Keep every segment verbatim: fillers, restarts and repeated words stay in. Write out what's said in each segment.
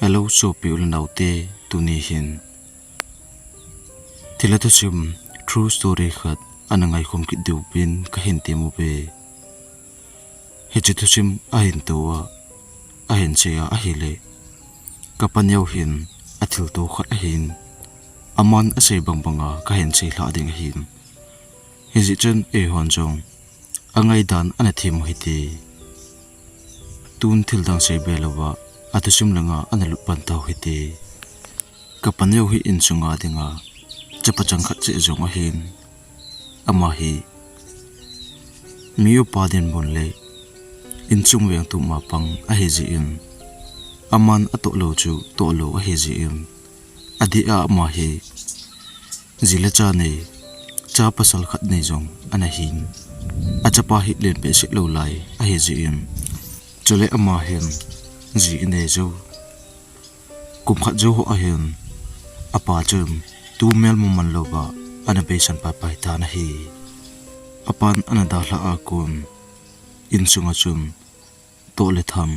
Hello, sopi u le naote, tuni hin thilha thusim, true story khat ana ngaikhom kit diuvin kahin temmu ve. Hiche thusim ahin tou a, ahin sei a ahile, kapaneo hin athilto khat ahin, aman asei bang banga kahin seilhah ding ahin. Hijeh chun eihon jong angaidan ana them u hite. Tun thildang seibe louva, athusim langa ana lut pan tau hite. Kapaneo hi insunga dinga chapa chang khat cheh jong ahin. Ama hi mi upa dinmun le insung vengtu ma pang ahijeh in, aman atoh lou chu toh lou ahijeh in, adeh a ama hi ji le cha nei, cha pasal khat nei jong ana hin. Achapa hi len behseh lou lai ahijeh in, chule ama hin ji anei jou. Kum khat jou ho ahin, apa chun tu melma man louva ana beisan paipai tan ahi. Apan ana dalhah a kon, insunga chun toh le tham,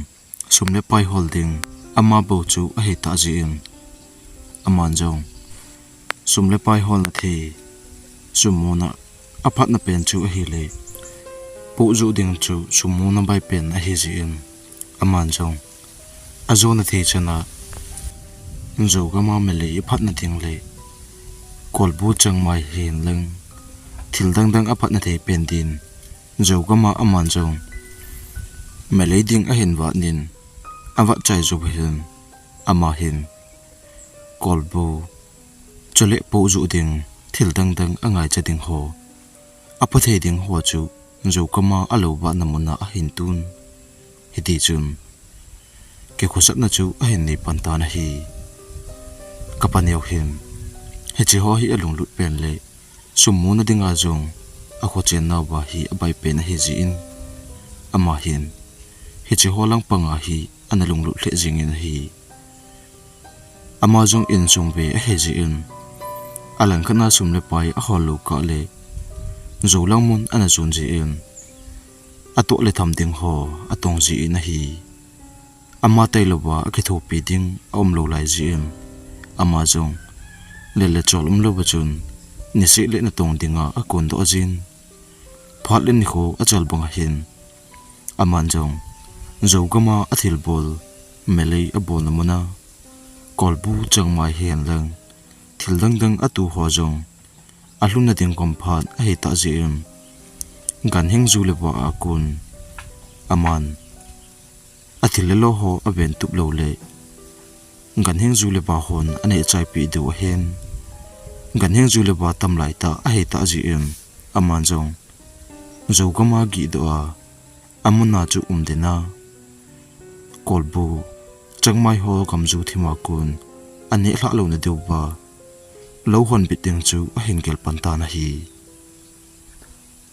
sum le pai hol ding ama bou chu ahi tah jeh in, aman jong sum le pai holna thei, sum muna aphatna pen chu ahile, pohjuh ding chu sum muna bai pen ahijeh in, aman jong ajona thei chana Zogama melei aphatna ding le kolbu changmai hihen lang, thil dangdang aphatna thei pen din Zogama aman jong melei ding ahin vat in, avat chai jou hin, ama hin kolbu, chule pohjuh ding, thil dangdang angaicha ding ho, aphathei ding ho chu Zogama alou vatna muna ahin tun. Hitichun kikhosatna chu ahin nei pan tan ahi. Kapaneo hin hiche ho hi alunglut pen le sum muna dinga jong akhochen nauva hi abai pen ahijeh in, ama hin hiche ho lang panga hi ana lunglut lheh jengin ahi. Ama jong insung ve ahijeh in, alangkhat a sum le pai ahol lou kah le, joulang mun ana jon jeh in, atoh le tham ding ho atong jeh in ahi. Ama tailouva akithopi ding aum lou lai jeh in, ama jong lel le chol umlouva chun niseh le natong dinga akondoh jin. Phat le nikho achal banga hin, aman jong Zogama athilbol, melei abolna muna kolbu changmai hihen lang, thil dangdang atu ho jong alhunna ding kom phat ahi tah jeh in, ganhing ju le va a kon, aman athil le lo ho aven tup lou le, ganhing ju le va hon aneh chaipi diu ahin. Ganhing ju le va tam lai tah ahi tah jeh in, aman jong Zogama gihdoh a, amuna chu um den a, kolbu changmai ho gamju thima kon aneh lhah louna diuva lou honbit ding chu ahin gel pan tan ahi.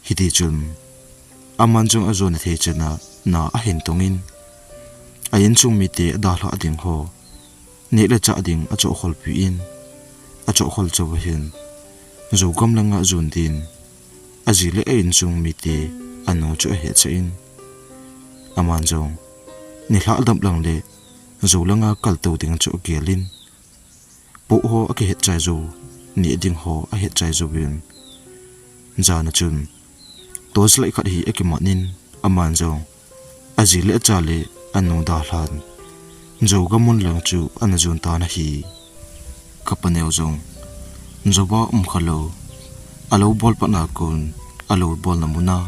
Hitichun, aman jong ajona thei chana na ahin tongin, a insung mite adalhah ding ho, neh le chah ding achohkholpi in, achohkhol chauva hin, Zogam langa jon din, aji le a insung mite anu chu ahetsah in, aman jong nilhah dap lang le Jou langa kaltou ding chu agelin, poh ho akihet chai jou, neh ding ho ahet chai jouvin, jan a chun torchlight khat hi akimat in, aman jong aji le acha le anu dalhan, Jou gam mun lang chu ana jon tan ahi. Ka paneo jong Jou a um khalou, alou bol patna kon, alou bolna muna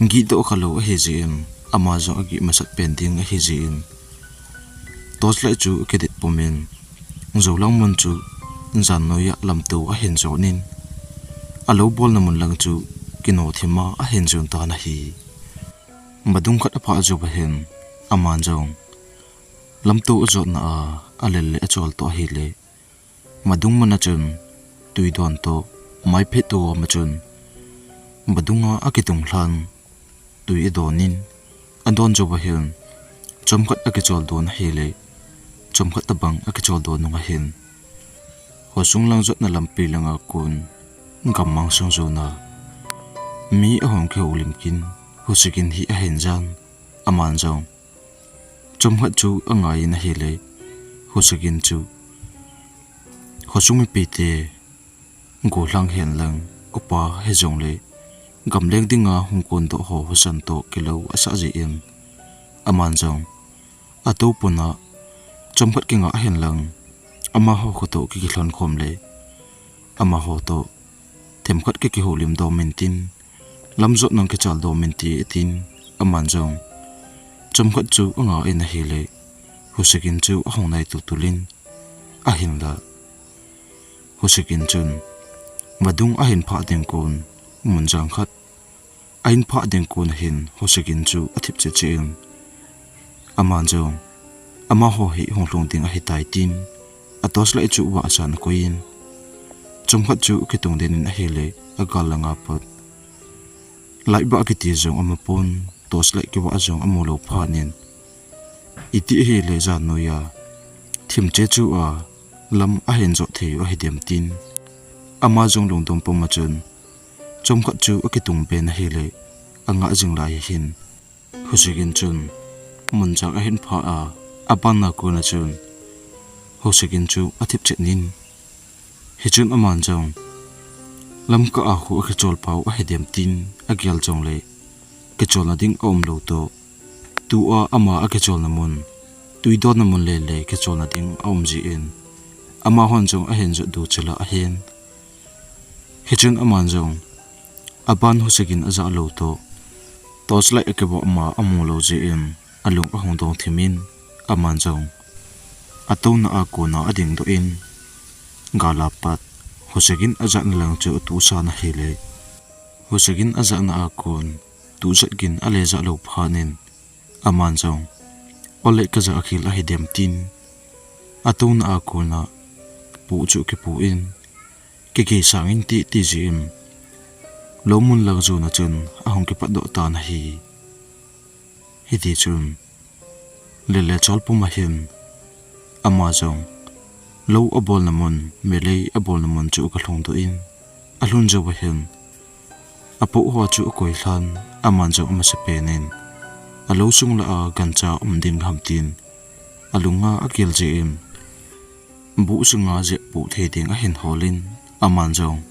gihdoh khalou ahijeh in, ama jong agih masat pen ding ahijeh in, torchlight chu akidet pumin, Jou lang mun chu jan noiya lamto ahin jon in, alou bolna mun lang chu kino thima ahin jon tan ahi. Madung khat aphah jouva hin, aman jong lamto ajotna a alel le achol toh ahile, madung mun a chun twi don toh, maiphet toh ama chun, madunga akitung lhan twi adon in, adon jouva hin, chomkhat akichol don ahile, chomkhat tabang akichol don nung ahin, khosung lang jotna lampi langa kon, gammang sung jona mi ahung kihoulim kin, husikin hi ahin jan, aman jong chomkhat chu angai in ahile, Husagin chu khosung mipite gollhang hen lang, upa hijongle gamleng dinga hung kondoh ho husan toh kilou asah jeh in, aman jong ato puna chomkhat kingah hen lang, amaho khotoh kikilhon khom le amaho toh themkhat kikihoulim dom intin, lamjot nang kichal dom inte atin, aman jong chomkhat chu anga in ahile, Husagin chu ahung nai tultul in, ahinla Husagin chun vadung ahin phah ding kon, mun jang khat ahin phah ding kon ahin Husagin chu athip cheh cheh in, aman jong amaho hi hung lhung ding ahitai tin, a torchlight chu vah asan akoi in, chomkhat chu akitung den in ahile, agal langa pat light vah kiti jong amu pon, torchlight kivah jong amu lou phat in, iti ahile jan noiya thim che chu a lam ahin jot thei u ahidem tin, ama jong lungdong puma chun chomkhat chu akitung ben ahile, angah jing lai hin Husagin chun mun jang ahin phah a, abana kona chun Husagin chu athip chet in, hichun aman jong Lamka a khu akichol pau ahidem tin agel jongle, kicholna ding aum lou toh, tua ama akicholna mun, twi donna mun lele kicholna ding aum jeh in, amahon jong ahin jot du chela ahin. Hichun aman jong aban Husagin ajah lou toh, torchlight akivah ma amu lou jeh in alung ahung dong thim in, aman jong atouna a kona adingdoh in, gal a pat Husagin ajahna lang chu atusan ahile, Husagin ajahna a kon tujat gin ale jah lou phat in, aman jong ole kajah khel ahidem tin, atouna a kona puh chu kipuh in, kigei sang inte ti jeh in, lou mun lang jona chun ahung kipatdoh tan ahi. Hitichun lele chol puma hin ama jong lou abolna mun, melei abolna mun chu aga lhungdoh in, alhun jouva hin apoh ho chu akoi lhan, aman jong amasapen in alou sung lah a gancha um ding ham tin alunga agel jeh in, buh sunga jep poh thei ding ahin hol in, aman jong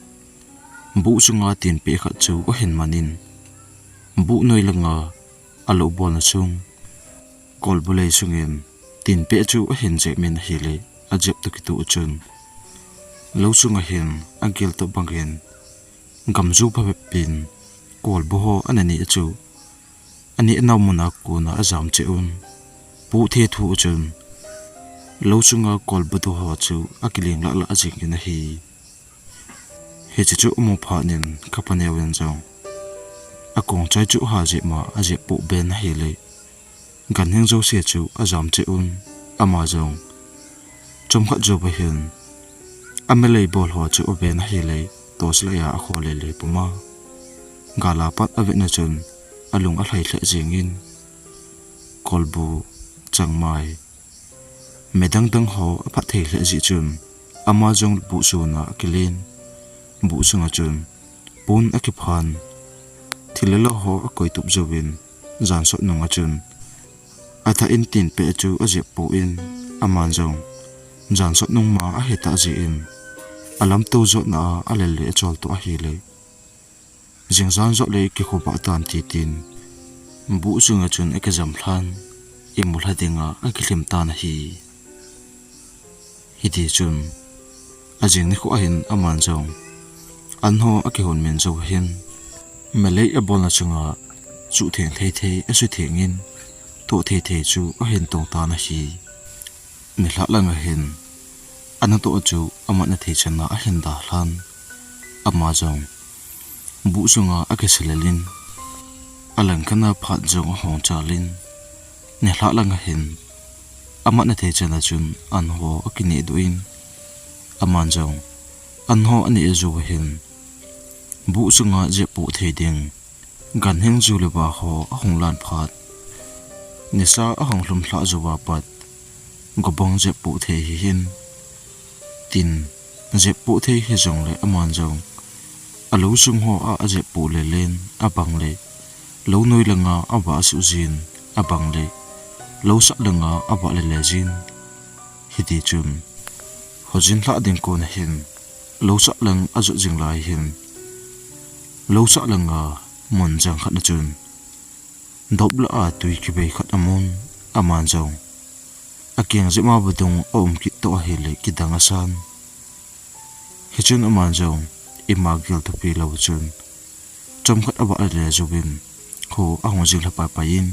buh sunga tinpeh khat chu ahin man in, buh noi langa alou bolna sung, kolbu lei sungin tinpeh chu ahin jep in ahile, ajep toh kitoh chun lou sunga hin agel toh bangin gamju phabep in kolbu ho ana neh chu, aneh nau muna kona ajam cheh un, poh thei thu chun lou sunga kolbu tu ho chu akiling lah lah jing in ahi. Hiche chu amu phat in Kapaneo in jong akong chai chu ha jep ma ajep poh ben ahile, ganhing jouse chu ajam cheh un, ama jong chomkhat jouva hin amelei bol ho chu aven ahile, torchlight a akho lele puma, gal a pat avetna chun alung alhai lheh jeng in, kolbu, changmai, me dang dang ho aphat thei lheh jeh chun, ama jong buh suna akilen, buh sunga chun pon akiphan, thil le lo ho akoi tup jouvin, jansot nunga chun athah in tinpeh chu ajep poh in, aman jong jansot nung ma ahitah jeh in, alamto jotna a alel le achol toh ahile, jingjan jot le kikhoh bah tan titin, buh sunga chun akijam lhan, imu lha dinga akilhem tan ahi. Hitichun ajing nikho ahin aman jong an ho akihon min jouva hin, melei abolna chunga chuh theng thei thei asutheng in, toh thei thei chu ahin tong tan ahi. Nilhah langa hin an atoh chu amatna thei chana ahin dalhan, ama jong buh sunga akisalel in, alangkhat a phat jong ahung chal in, nilhah langa hin amatna thei chana chun an ho akinehdoh in, aman jong an ho aneh jouva hin, buh sunga jep poh thei ding ganhing ju le va ho ahung lan phat, nisa ahung lhum lhah jouva pat, gobang jep poh thei hihen, tin, jep poh thei hijongle aman jong alou sung ho a ajep poh lelen, abang le lou noi langa avah suh jin, abang le lou sah langa avah lele jin, Hiti chun, hojin lhah ding kon ahin, lou sah lang ajot jing lai hin, lou sah langa mun jang khat na chun, dop lah a tui kibei khat amun, aman jong akeng jep ma vadung aum kit toh ahile kidang asan. Hichun aman jong ima gel thupi lou chun, chomkhat avah le le jouvin, kho ahung jing lha pai pai in,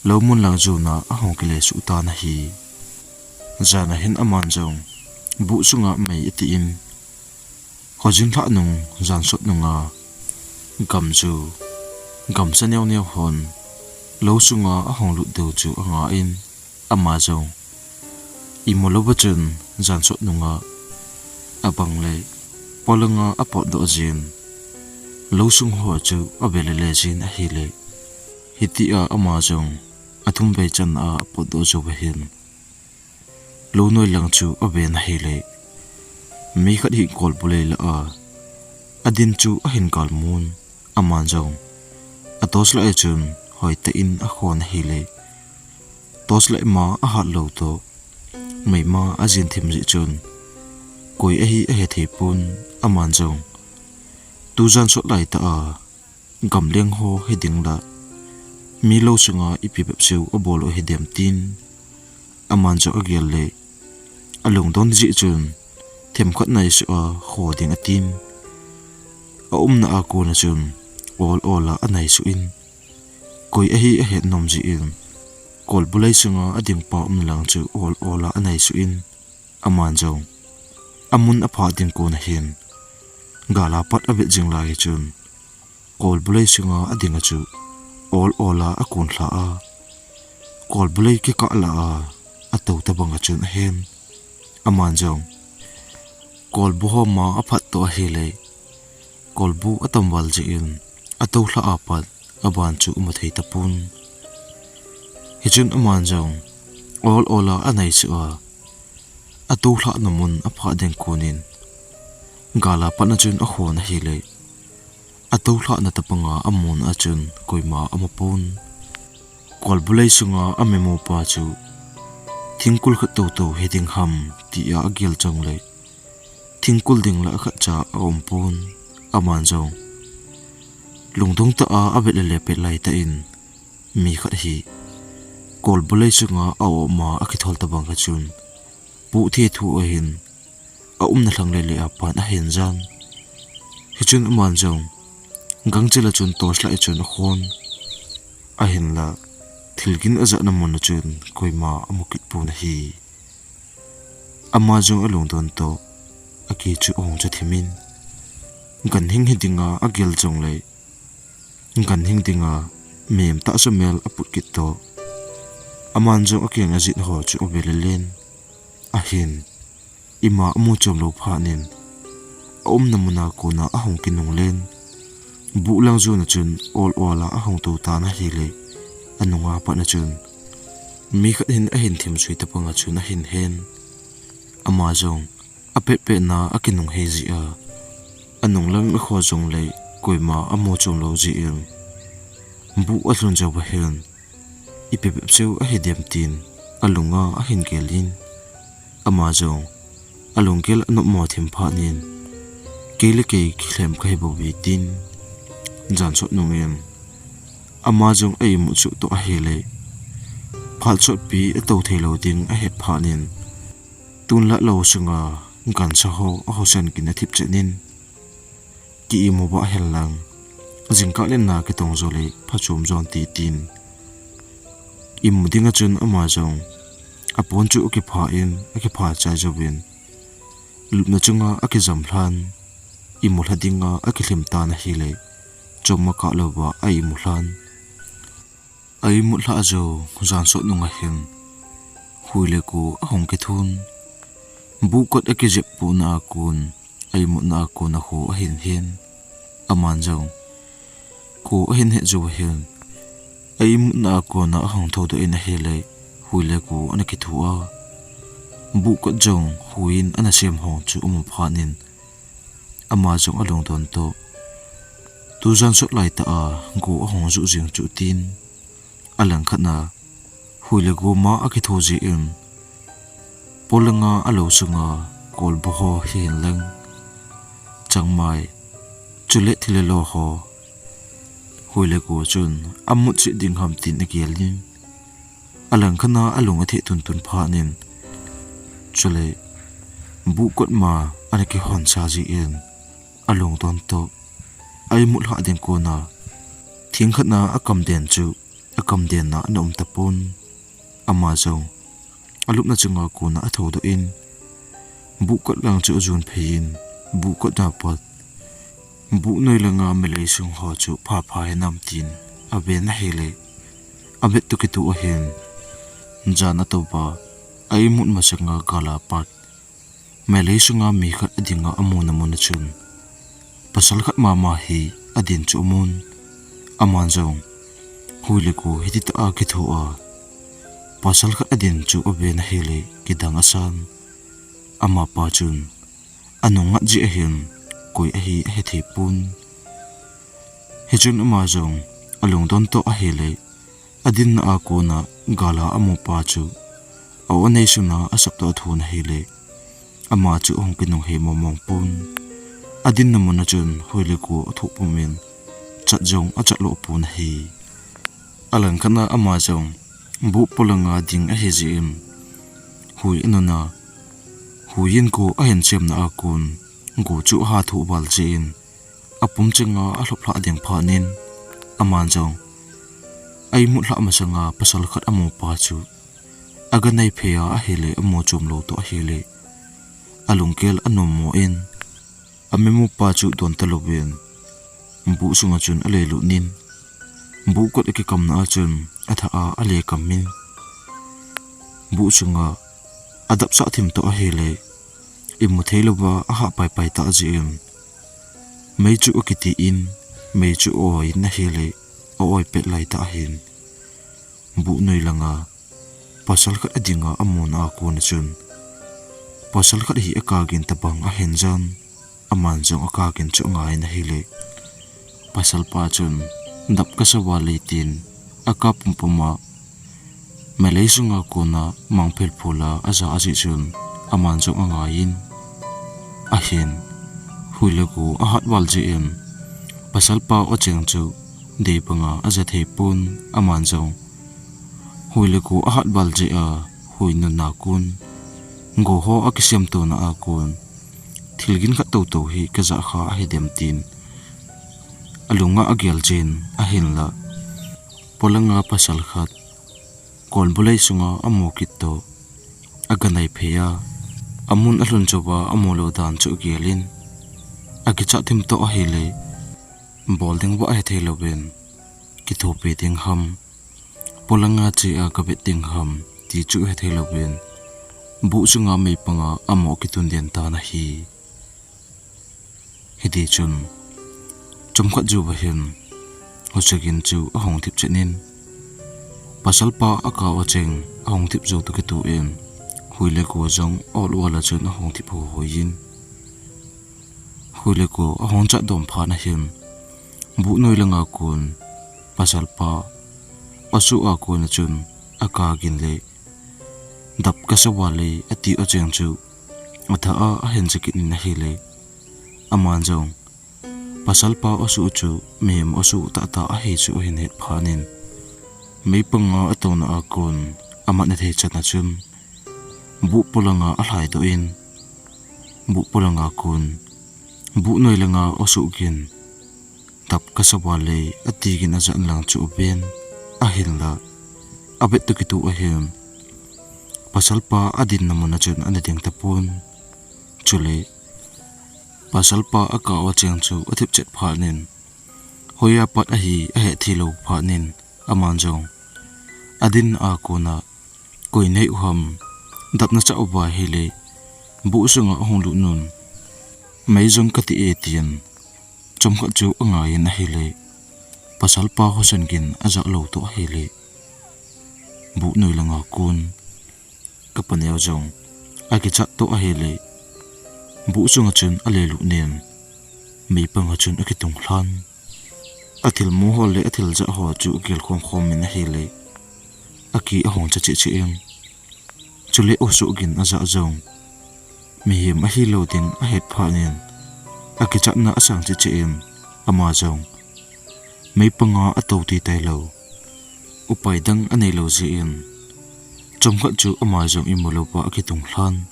lou mun lang jona ahung kile suh tan ahi. Jan ahin aman jong buh sunga mei ati in, hojin lhah nung jan sot nunga gamju, gamsa neo neo hon lou sunga ahung lut diu chu anga in, ama jong imu louva chun jan sot nunga abang le polanga apotdoh jin, lou sung ho chu ave le le jin ahile, hitia ama jong athum vei channa apotdoh jouva hin, lou noi lang chu aven ahile, mi khat hi kolbu lei lah a adin chu ahin galmun, aman jong a torchlight a chun hoitah in akhon ahile, torchlight ma ahat lou toh, meima ajin thim jeh chun, koi ahi ahethei pon, aman jong tujan sot laitah a gamleng ho hiding lah, mi lou sunga ipi bep seu abol u hidem tin, aman jong agel le, alungdon jeh chun, themkhat naisuh a kho ding atin, aumna a kona chun ol ol a anaisuh in, koi ahi ahet nom jeh in, kolbu lei sunga ading pa umna lang chu ol ol a anaisuh in, aman jong amun aphah ding kon ahin, gal a pat avet jing lai chun, kolbu lei sunga ading a chu ol ol a akon lha a, kolbu lei kikah lah a atou tabang a chun ahen, aman jong kolbu ho ma aphat toh ahile, kolbu atam val jeh in, atou lha a pat aban chu amu thei tapon. Hichun aman jong ol ol a anaisuh a, atou lhahna mun aphah ding kon in, gal a pat na chun akhon ahile, atou lhahna tabanga amun a chun koima amu pon. Kolbu lei sunga amimu pa chu thingkul khat toto hiding ham tia agel jongle, thingkul ding lah khatcha aum pon, aman jong lungdong tah a avet le le pet laitah in, mi khat hi kolbu lei sunga aum a akithol tabang khat chun, puh the thu ahin, aumna lhang le le a pat ahin jan. Hichun aman jong gangchel a chun torchlight a chun akhon, ahinla thil gin ajahna mun a chun koima amu kit pon ahi. Ama jong alungdon toh, aki chu ahung cha thim in, ganhing hidinga agel jongle, ganhing dinga mihem tahsa mel aput kit toh, aman jong akeng ajit ho chu ave le len, ahin, ima amu chom lou phat in, aumna mun a kona ahung kinung len, buh lang jona chun ol ol a ahung tou tan ahile, anunga pat na chun mi khat hin ahin thim sui tabang a chun ahin hen, ama jong apet pet na akinung hei jeh a, anung lang akho jongle koima amu chom lou jeh in, buh alhun jouva hin, ipi bep seu ahidem tin, alunga ahin gel in, ama jong alunggel anop mo thim phat in, kei le kei kilhem kahi bouve tin, jan sot nung in, ama jong a-imut suh toh ahile, phat sotpi atou thei lou ding ahet phat in, tun lah lou sunga gansa ho ahosan kin athip chet in, ki-imu vah hen lang, jingkah le na kitong jo le phachom jon te tin, imu dinga chun ama jong apon chu akipha in, akipha chai jouvin, lupna chunga akijam lhan, imu lha dinga akilhem tan ahile, chom akah louva a-imu lhan. A-imut lhah jou jan sot nunga hin, hui le go ahung kithun, buh kot akijep puna a kon, a-imutna a kon a kho ahin hen, aman jong kho ahin het jouva hin, a-imutna a kona ahung thoudoh in ahile, hui le go ana kithu a, buh kot jong hui in ana sem hong chu amu phat in, ama jong alungdon toh, tujan sot laitah a go ahung juh jeng chu tin, alangkhat na hui le go ma akithu jeh in, Polanga alou sunga kolbu ho hihen lang, changmai, chule thilelo ho, Huileku chun amut cheh ding ham tin agel in, alangkhat a alung atheh tuntun phat in, chule buh kot ma ana kihon sa jeh in, alungdon toh a imut lhah ding kona thingkhat a akam den chu akam den a ana um tapon. Ama jong alupna chunga kona athoudoh in, buh kot lang chu ajon phei in, buh kot a pat buh noi langa melei sung ho chu phapha hinam tin aven ahile, avet toh kitoh ahin, jan atouva a imut masanga gal a pat melei sunga mi khat adinga amuna mun a chun, pasal khat mama hi adin chu amun. Aman jong Huileku hiti tah a kitho a, pasal khat adin chu aven ahile kidang asan. Amapa chun anung ngat jeh ahin, koi ahi ahethei pon. Hichun ama jong alungdon toh ahile, adinna a kona gal a amupa chu a-o anei suna asap toh athon ahile, ama chu ahung kinunghei mongmong pon. Adinna mun a chun Huileku athoh pum in, chat jong achat lou pon ahi. Alangkhat a ama jong buh polanga ding ahi jeh in, hui anun a, huiyin go ahin chemna a kon, go chu aha thoh val jeh in, apum chenga alhop lhah ding phat in, aman jong a imut lhah masanga pasal khat amupa chu aga nai phei a ahile, amu chom lou toh ahile, alunggel anom mo in, amimupa chu don talouvin, buh sunga chun alelut in, buh kot akikamna a chun athah a alekam in, buh sunga adap sah thim toh ahile, imu thei louva ahah paipai tah jeh in, mei chu akiti in, mei chu a-oi in ahile, a-oi pet lai tah ahin, buh noi langa pasal khat adinga amuna a kona chun, pasal khat hi akagin tabang ahin jan, aman jong akagin chu angai in ahile, pasalpa chun dap kasa val e tin aka pumpum a, melei sunga kona mangphel phul a aja ajeh chun, aman jong angai in ahin, Huileku ahat val jeh in, pasalpa o cheng chu dei banga aja thei pon. Aman jong Huileku ahat val jeh a, hui nunna kon, go ho akisem tona a kon, thil gin khat toutou hi kajah kha ahidem tin alunga agel jin, ahinla polanga pasal khat kolbu lei sunga amu kit toh aga nai phei a, amun alhun chauva amu lou dan chu agel in, akichat thim toh ahile, bol ding va ahethei louvin, kithopi ding ham, polanga che a kavet ding ham ti chu ahethei louvin, buh sunga meipanga amu akitun den tan ahi. Hiti chun, chomkhat jouva hin, Hosagin chu ahung thip chet in, pasalpa akao cheng ahung thip jou toh kitoh in, Huileku jong ol ol a chun ahung thip hoihoi in, Huileku ahung chat dom phat ahin, buh noi langa kon, pasalpa osuh a kona chun akagin le, dap kasa val e ati o cheng chu athah a ahin ja kit in ahile, aman jong pasalpa osuh chu mihem osuh tahtah ahi chu ahin het phat in, meipanga atouna a kon amat na thei chan a chun, buh polanga alhaidoh in, buh polanga kon, buh noi langa osuh gin, dap kasa val e ati gin ajan lang chu aven, ahinla avet toh kitoh ahin, pasalpa adinna mun a chun ana ding tapon. Chule pasalpa akao cheng chu athip chet phat in, hoiya pat ahi ahet thei lou phat in, aman jong adin a kona koi nei u ham, dap nachah uva ahile, buh sunga ahung lut un, mei jong kati e tin, chomkhat chu angai in ahile, pasalpa Hosagin ajah lou toh ahile, buh noi langa kon, kapaneo jong akichat toh ahile, buh sunga chun alelut in, meipanga chun akitung lhan. Athilmu ho le athil jah ho chu agel khom khom in ahile, aki ahung cha cheh cheh in, Chule Osogin ajah jong mihem ahilou ding ahet phat in, akichatna asang cheh cheh in, ama jong mei panga atou ti tailou, upai dang aneilou jeh in, chomkhat chu ama jong imu louva akitung lhan.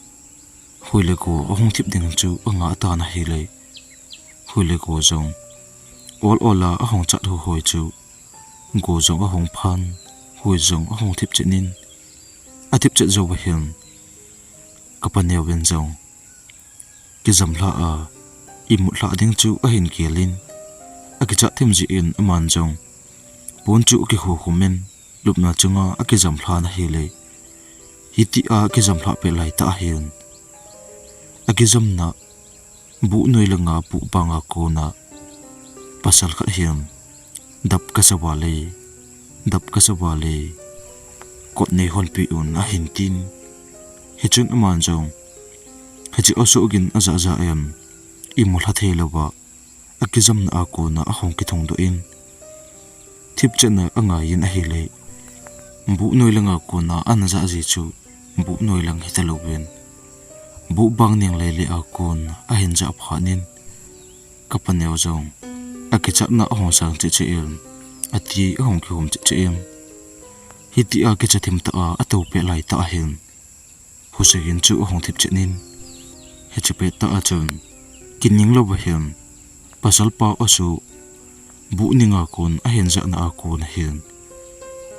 Hui le go ahung thip ding chu angah tan ahile, hui le go jong ol ol a ahung chat hoihoi chu, go jong ahung phan, hui jong ahung thip chet in, athip chet jou va hin, ka paneo vin jong kijam lha a, imut lha ding chu ahin gel in, akichat thim jeh in aman jong pon chu akikhu khum in, lupna chunga akijam lhan ahile, hitia kijam lha pet lai tah hin, akijamna buh noi langa buh banga kona pasal khat hin, "Dap kasa vale, dap kasa vale, kot nei honpi un," ahin tin. Hichun aman jong, hiche Osogin ajah jah in, imu lha thei louva, akijamna a kona ahung kithung doh in, thip chetna angai in ahile, buh noi langa kona ana jah ji chu, buh noi lang hita louvin, buh bang ning lei le a kon ahin jah phat in, ka paneo jong akichatna ahung sang cheh cheh in, ati ahung kihum cheh cheh in, hitia kicha thim tah a atou pet lai tah hin, Hosagin chu ahung thip chet in, hiche pet tah a chun, kining louva hin, pasal pa Oso buh ninga kon ahin jahna a kon ahin,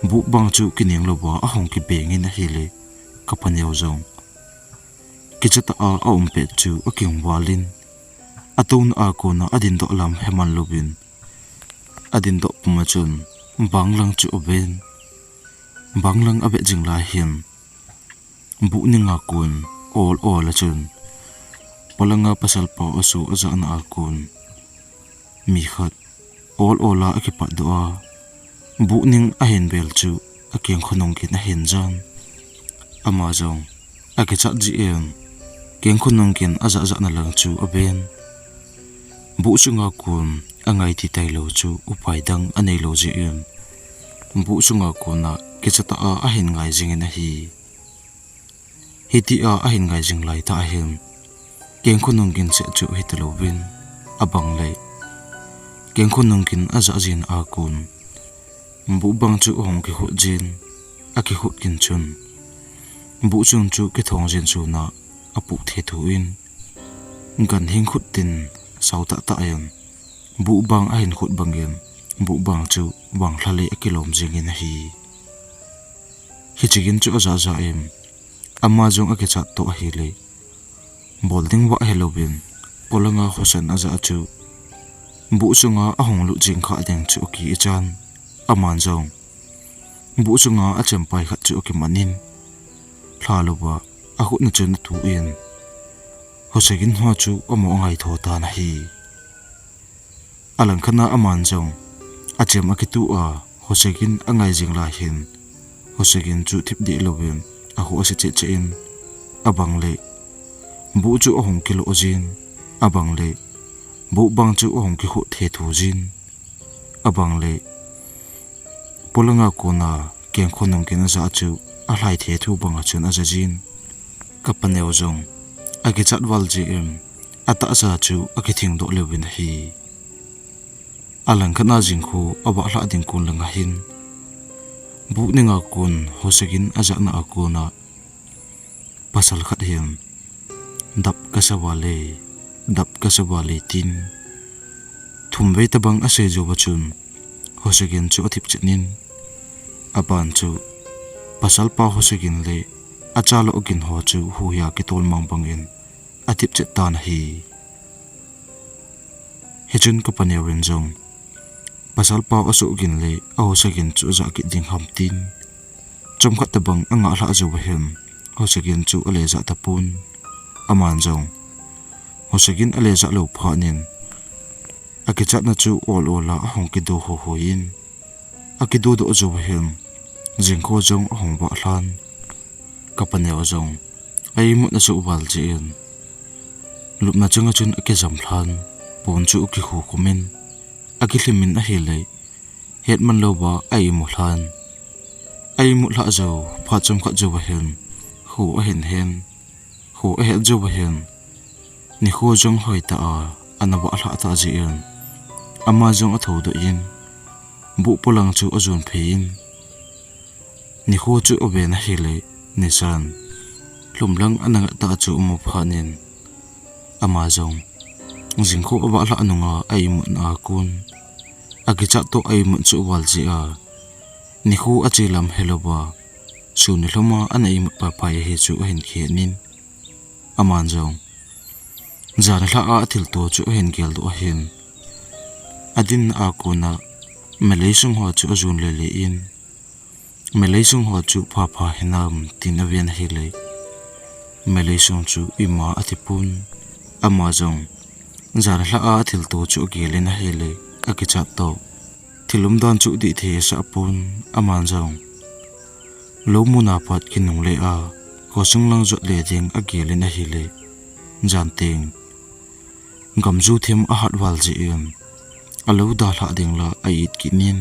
buh bang chu kining louva ahung kibeng in ahile, ka paneo jong kicha tah a aum pet chu akingval in, atouna a kona adin doh lam heman louvin, adin doh pum a chun, bang lang chu aven. Bang lang avet jing lai hin, buh ninga kon ol ol a chun, polanga pasal pa Oso ajahna a kon mi khat ol ol a akipat doh a, buh ning ahin vel chu akeng khonung gin ahin jan. Ama jong akichat jeh in, keng khonung gin ajah jahna lang chu aven. Buh sunga kon angai ti tailou chu upai dang aneilou jeh in, buh sunga kona kicha tah a ahin ngai jing in ahi. Hitia ahin ngai jing lai tah hin, keng khonung gin seh chu hita louvin, abang le, keng khonung gin ajah jin a kon, buh bang chu ahung kikhut jin, akikhut gin chun, buh sung chu kithong jin suna apuh thethu in, ganhing khut tin sao tah tah in, buh bang ahin khut bangin, buh bang chu vanglha le akilom jing in ahi. Hiche gin chu ajah jah in, ama jong akichat toh ahile, bol ding vah helouvin, polanga Hosan ajah chu, buh sunga ahung lut jing kha ding chu aki ichan, aman jong buh sunga achempai khat chu akiman in, lha louva akhutna chun atu in, Hosagin ho chu amo angai tho tan ahi. Alangkhat a aman jong achem akitu a, Hosagin angai jing lai hin, Hosagin chu thip deh louvin, akhu ase cheh cheh in, abang le, buh chu ahung kilo jin, abang le, buh bang chu ahung kikhut thethu jin, abang le, polanga kona keng khonung gin ajah chu alhai thethu banga chun ajah jin. Ka paneo jong akichat val jeh in, atahsa chu akithing doh leuvin ahi. Alangkhat a jingkho avah lhah ding kon langa hin, buh ninga kon Hosagin ajahna a kona pasal khat hin, "Dap kasa vale, dap kasa vale," tin thum vei tabang asei jou va chun, Hosagin chu athip chet in, aban chu pasal pa Hosagin le achalo gin ho chu huhhing a kitol mang bangin athip chet tan ahi. Hichun ka paneo vin jong, pasal pa Oso gin le a Hosagin chu ajah kit ding ham tin, chomkhat tabang angah lhah jou va hin, Hosagin chu ale jah tapon. Aman jong, Hosagin ale jah lou phat in, akichatna chu ol ol a ahung kido hoihoi in, akido doh jou va hin, jingkho jong ahung vah lhan. Ka paneo jong a imut asoh val jeh in, lupna chunga chun akijam lhan, pon chu akikhu khum in, akilhim in ahile, hetman louva a imu lhan. A imut lhah jou phat chomkhat jou va hin, kho ahin hen, kho ahet jou ahin, nikho jong hoitah a ana vah lhah tah jeh in, ama jong athoudoh in, buh polang chu ajon phei in, nikho chu aven ahile, nisan lhum lang ana ngat tah chu amu phat in, ama jong jingkho avah lhah nunga a imutna a kon, akichat toh a imut chu aval jeh a, nikho ache lam helouva, sun nilhum a ana imut paipai ahi chu ahin khen in, aman jong jan nilhah a athilto chu ahin geldoh ahin, adinna a kona melei sung ho chu ajon lele in, melei sung ho chu phapha hinam tin aven ahile, melei sung chu ima athipon, ama jong jan nilhah a athilto chu agel in ahile, akichat toh thil umdan chu dihthei asah pon, aman jong lou mun a pat kinungle a, khosung lang jot le ding agel in ahile, jan teng gamju thim ahat val jeh in, alou dalhah ding la a-it kit in,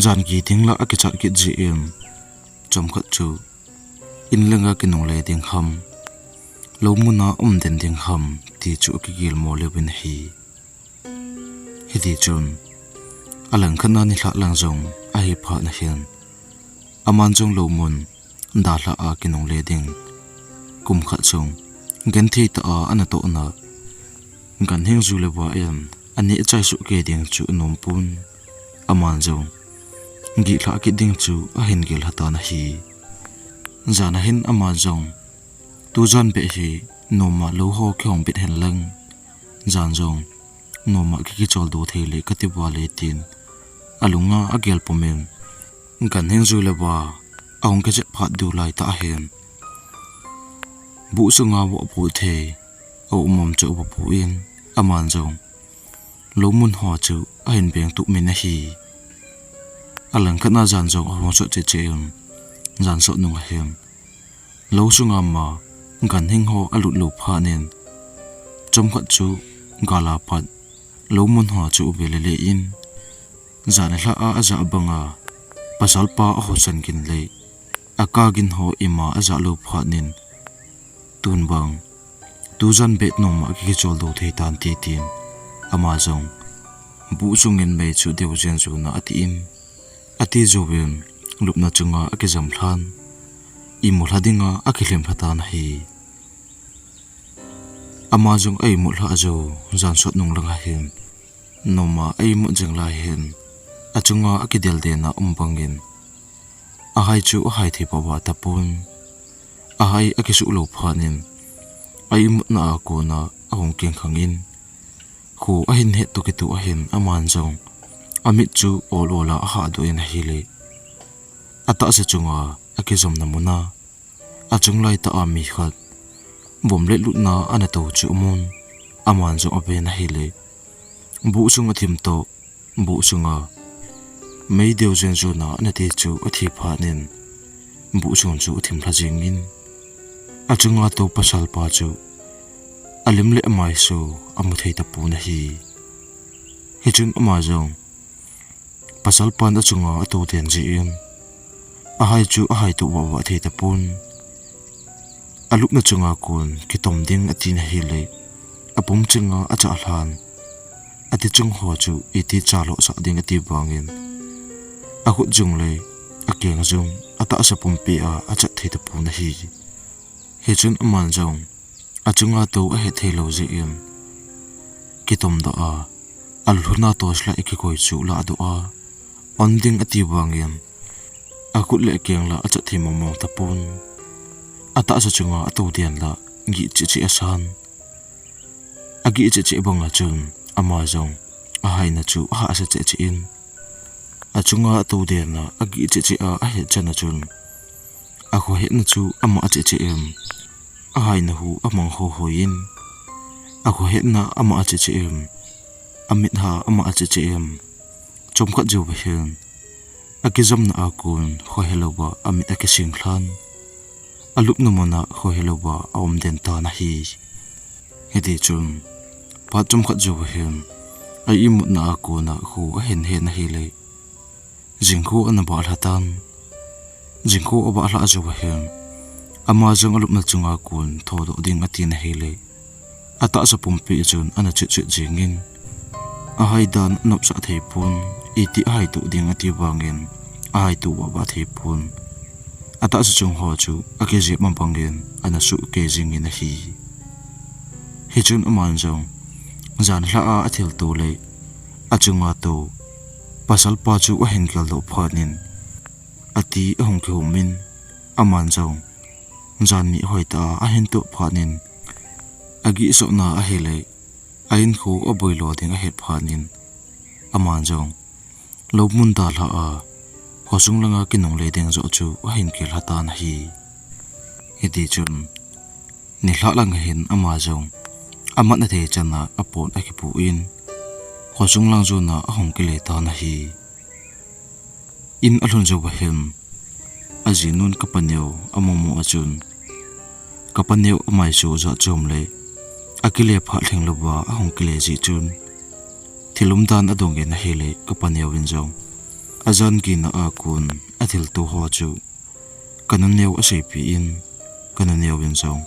jan kiti ding la akichat kit jeh in, chomkhat chu in langa kinungle ding ham, lou mun a um den ding ham ti chu akigel mo leuvin ahi. Hiti chun, alangkhat a nilhah lang jong ahi phat in ahin, aman jong lou mun dalhah a kinungle ding kum khat sung genthei tah a ana tohna, ganhing ju le va in aneh chai soh kei ding chu anom pon, aman jong gihlhah kit ding chu ahin gel lhah tan ahi. Jan ahin ama jong, tujan beh hi noma lou ho kihong bit hen lang, jan jong noma ki kicholdo thei le kati vale tin, alunga agel pum in, ganhing ju le va ahung kichet phat diu laitah ahin, buh sunga vohpu thei a um um chu avohpu in, aman jong lou mun ho chu ahin veng tup min ahi. Alangkhat a jan jong ahung sot cheh cheh in, jan sot nung ahin, lou sunga ma ganhing ho alut lou phat in, chomkhat chu gal a pat lou mun ho chu ave lele in, jan nilhah a ajah banga pasalpa ahosan gin le akah gin ho ima ajah lou phat in, tun vang tujan beh noma ki kicholdo thei tante tin, ama jong buh sung in mei chu deu jen jun a ati in, ati jouvin lupna chunga akijam lhan, imu lha dinga akilhem lha tan ahi. Ama jong a imut lhah jou, jan sot nung lang ahin, noma a imut jing lai hin, achunga akidel den a um bangin, ahai chu ahai thei pah vah tapon. Ahai akisuh lou phat in, a imutna a kona ahung kengkhang in, kho ahin het toh kitoh ahin, aman jong amit chu ol ol a ahahdoh in ahile, atahsa chunga akijamna mun a, achung lai tah a mi khat vom le lutna ana tou chu amun, aman jong aven ahile, buh sung athim toh, buh sunga mei deu jen jun a ana ti chu athi phat in, buh sung chu athim lha jeng in, achunga tou pasalpa chu alim le amaiso amu thei tapon ahi. Hichun ama jong pasalpan achunga atou den jeh in, ahai chu ahai toh vah vah thei tapon. Alupna chunga kon kitom ding ati in ahile, apum chinga achah lhan, ati chung ho chu iti cha lhohsah ding ati vangin, akhut jung le akeng jung atahsa pumpi a achat thei tapon ahi. Hichun aman jong achunga tou ahet thei lou jeh in, kitom doh a, alhuna torchlight kikoi chu lahdoh a, on ding ati vangin, akhut le akeng la achat thei mong mong tapon. Atahsa chunga atou den la gih cheh cheh asan. Agih cheh cheh banga chun, ama jong ahaina chu ahahsa cheh cheh in, achunga atou den la agih cheh cheh a ahet chan a chun, akhohetna chu amah cheh cheh in, ahaina hu amang ho hoi in, akhohetna amah cheh cheh in, amit ha amah cheh cheh in, chomkhat jou va hin, akijamna a kon khohe louva amit akising lhan, alupna mun a khohe louva aum den tan ahi. Hiti chun, phat chomkhat jou va hin, a imutna a kona kho ahin hen ahile, jingkho ana vah lha tan. Jingkho avah lhah jou va hin, Ama jong alupna chunga kon thodoh ding atin ahile, atahsa pumpi chun ana chitchit jingin, ahaidan anopsah thei pon, iti ahaito ding ati vangin, ahaito vava thei pon. Atahsa chung ho chu akijep ma bangin ana suhkei jingin ahi. Hichun aman jong, jan lha a athilto le, achunga tou, pasalpa chu ahin geldoh phat in, ati ahung kihumin, aman jong, jan ni hoitah a ahin toh phat in, agihsotna ahile, a-in kho aboi lo ding ahet phat in, aman jong, lou mun dalha a, khosung langa kinungle ding joh chu ahin kile tan ahi. Hiti chun, nilhah lang hin ama jong, amat athei chan a apon akipu in, khosung lang jon a ahung kile tan ahi. In alhun jou va hin, ajinun kapaneo amumu a chun, kapaneo amaisu jat chom le, akile phat lhing louva ahung kile jeh chun, thil umdan adongin ahile kapaneo in jong, ajan gihna a kon athilto ho chu, kanuneo aseipeh in, kanuneo in jong,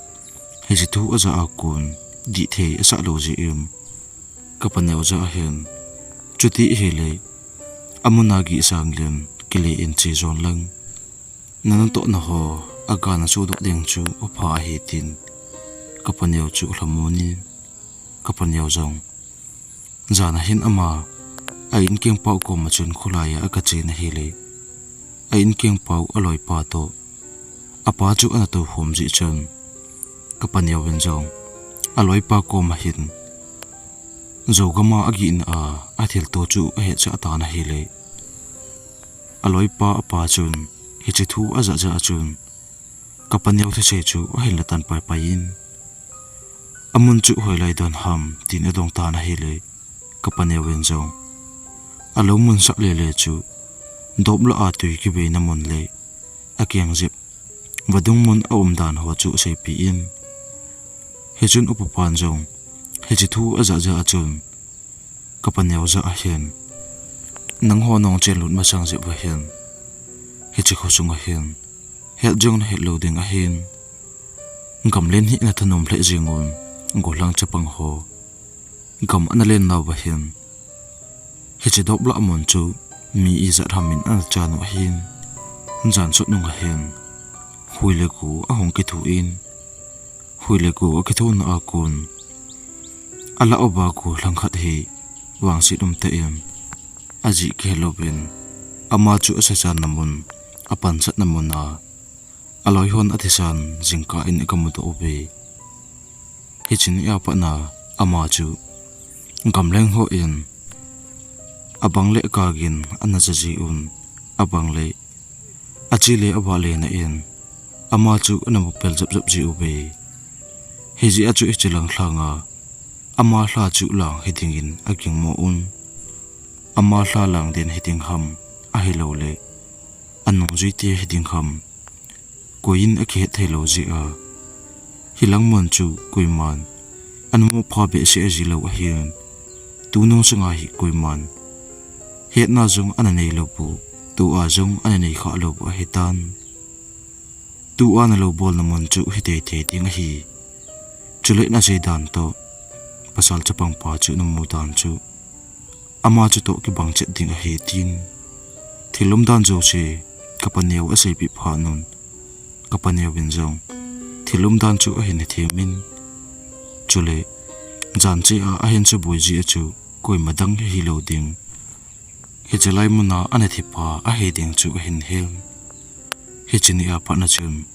hiche thu ajah a kon, dihthei asah lou jeh in, kapaneo jah a hin, chuti ahile, amun a gihsang leng, kile in che jon lang. Nanatohna ho, aga nasodoh ding chu apha ahi tin, kapaneo chu alhamon in, kapaneo jong, jan a hin ama, a-in kengpau koma chun kholai a agachen ahile, a-in kengpau aloipa toh, apa chu ana toukhom jeh chun, kapaneo in jong, aloipa koma hin, Zogam a agihna a, athilto chu ahetsah tan ahile, aloipa apa chun, hiche thu ajah jah a chun, kapaneo thusei chu ahin latan paipai in, amun chu hoilai don ham tin adong tan ahile, kapaneo in jong, alou mun sah lele chu, dop lah a tui kiveina mun le, akeng jep, vadung mun aumdan ho chu aseipeh in, hichun upapan jong, hiche thu ajah jah a chun, kapaneo jah a hin, nangho nong chenlut masang jep va hin, hiche khosung a hin, het jong nahet lou ding ahin, gamlen hi nathanom lheh jeng un, gollhang chapang ho, gam ana len nauva hin, hiche dop lah mun chu, mi ijat ham in ana chan u ahin, jan sot nung a hin, hui le go ahung kithu in, hui le go akithuna a kon, alah uva gollhang khat hi, vangset umtah in, ajih kihe louvin, ama chu asachanna mun, apansatna mun a, aloi hon athisan jingkah in agamudoh uve. Hiche ni a pat a, ama chu, gamleng ho in, abang le kagin ana ja ji un, abang le, ache le avah lena in, ama chu ana mupel jep jep ji uve. Hijeh a chu hiche lang lhang a, ama lha chu lang hiding in agingmo un, ama lha lang den hiding ham, ahilouleh, anungjui te hiding ham, koi in akihet thei lou jeh a, hilang mun chu koiman, ana mopha behseh ji lou ahin, tunung sanga hi koiman, hetna jong ana nei lou u, tua jong ana nei kha lou u ahitan. Tua nalou bolna mun chu hiteitei ding ahi. Chule nasei dan toh, pasal chapang pa chu namu dan chu, ama chutoh kibang chet ding ahi tin, thil umdan jouse, kapaneo aseipeh phat un, kapaneo in jong, thil umdan chu ahin hethem in, chule, jan cheh a ahin suboi jeh a chu, koima dang hihilou ding. Hiche lai mun a ana thipa ahi ding chu ahin hen. Hiche ni a pat a chun,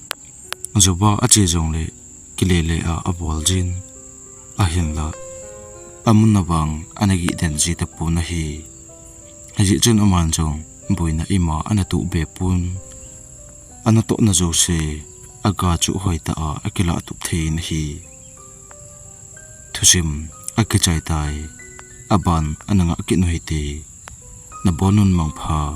Joba ache jongle, kile le a abol jin, ahinla, amun a vang ana gih den ji tapon ahi. Hijeh chun aman jong, boina ima ana toh be pon. Anatohna jouse, aga chu hoitah a akilah tup thei in ahi. Thusim akichai tai, aban ana ngah kit u hite. Nabon un mangpha.